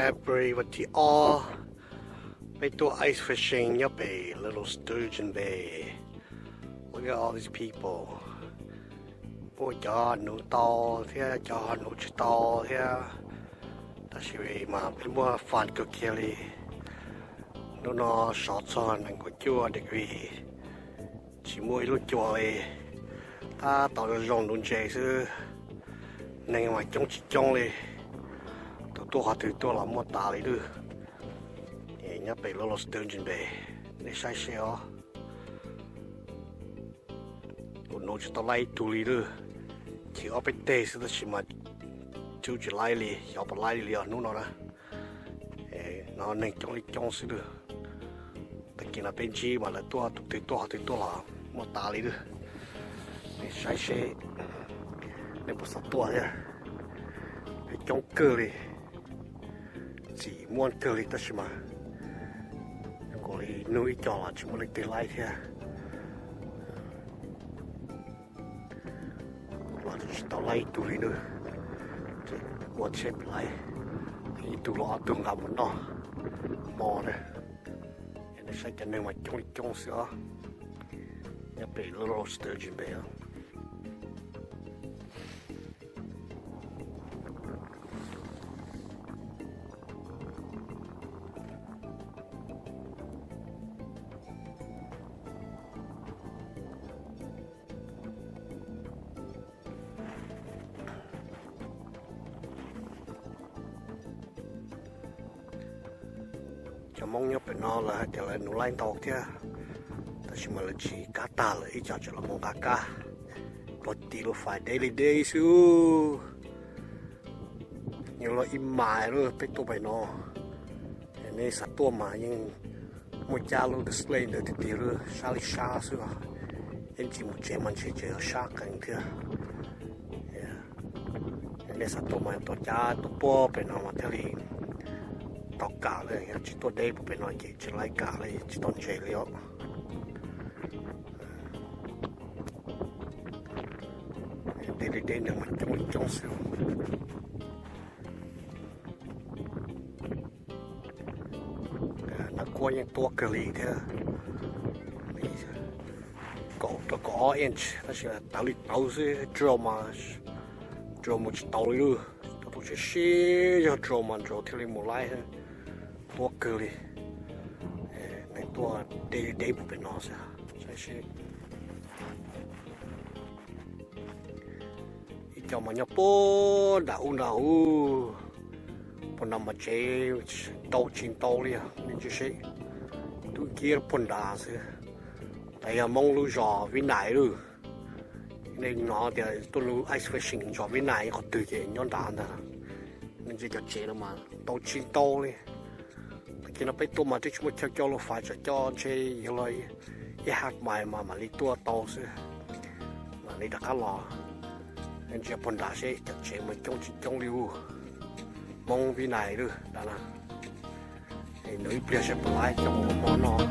February vas thib ob, peb tuaj ice fishing nyob pem Little Sturgeon Bay. Look at all these people. Muaj cov nuv tau thiab cov nuv tsis tau thiab, tab sis mas peb muaj fun kawg kiag li. Hnub no sov txog nees nkaum cuaj degree, tsis muaj ib lub cua li, tab tom zoo zoo nuv ntses xwb. Neeg mas coob tsis coob li, tus tuaj qhov twg tuaj los muaj tas li lawm. Nyob pem Little Sturgeon Bay, nej saib seb os. Kuv nuv tsis tau laib ib tug li lawm, chim ob peb teg xwb tab sis mas tub tsis laib li, xyov puas laib li os hnub no na. No neeg coob li coob xwb lawm. Tag kis no peb ntsib mas lawv tuaj, tus twg tuaj qhov twg tuaj los muaj tas li lawm. Nej saib seb nej puas xav tuaj thiab. Peb coob kawg li, txim muaj kawg li tab sis mas zoo nkaus li nug ib co los tsis muaj leej twg laib thiab. Los tsis tau laib ib tug li lawm, ua tsheb pem laib, ib tug los ob tug nqa mus noj hmo na. Nej saib cov neeg mas coob li coob xwb os. Nyob pem Little Sturgeon Bay os. Cov Hmoob nyob pem no lawv hais tias lawv nuv laib ntau thiab, tab sis mas lawv tsis kab tag, lawv ib co tseem los mus nqa kab puag tim lub fais daily day xwb. Nyob los ib mais lawm peb tuaj pem no. Nej xav tuaj mas yeej muaj cab lub display ntawd tiag tiag lawm, sab li sab xwb os. Ib ntsis mus tsev mas ntshe tseem yog sab qees thiab. Nej xav tuaj mas tuaj cab tuaj puag pem no mas thiaj li tau kam lawm, yog tsis tuaj deb puag pem no ces tsis laib kam li, tsis tau ntses li os. Deb li deb neeg mas coob li coob xwb. Nab kuab yeej tuab kawg li thiab, kaum rau kaum ob inch tab sis tawv li tawv xwb, drone mas, drone mus tsis tau li lawm, tau siab siab yog drone mas drone thiaj li mus laib, tuab kawg li. Neeg tuaj deb deb puag pem no xwb, saib seb. Ib co mas nyob puag nram ub nrad, puag nram mas tsev ntau tsis ntau li os, nej ntsia seb, tub kiab puag nrad xwb. Ntawd yog Hmoob lub zos Vib Nais lawm. Nej hnov tias tuaj nuv ice fishing zos Vib Nais qhov twg ces nyob nrad ntag. Nej ntsia cov tsev no mas ntau tsis ntau li. Tag kis no peb tuaj mas twb tsis muaj chaw coj lub fais, tsam coj ntshe yuav los ib hab mais mas mam li tuaj tau xwb, mam li rov qab los. Nej ntsia puag nrad seb cov tsev mas coob tsis coob li ub. Hmoob Vib Nais lawm nrad na. Nuv ib pliag seb puas laib coj mus ua hmo noj.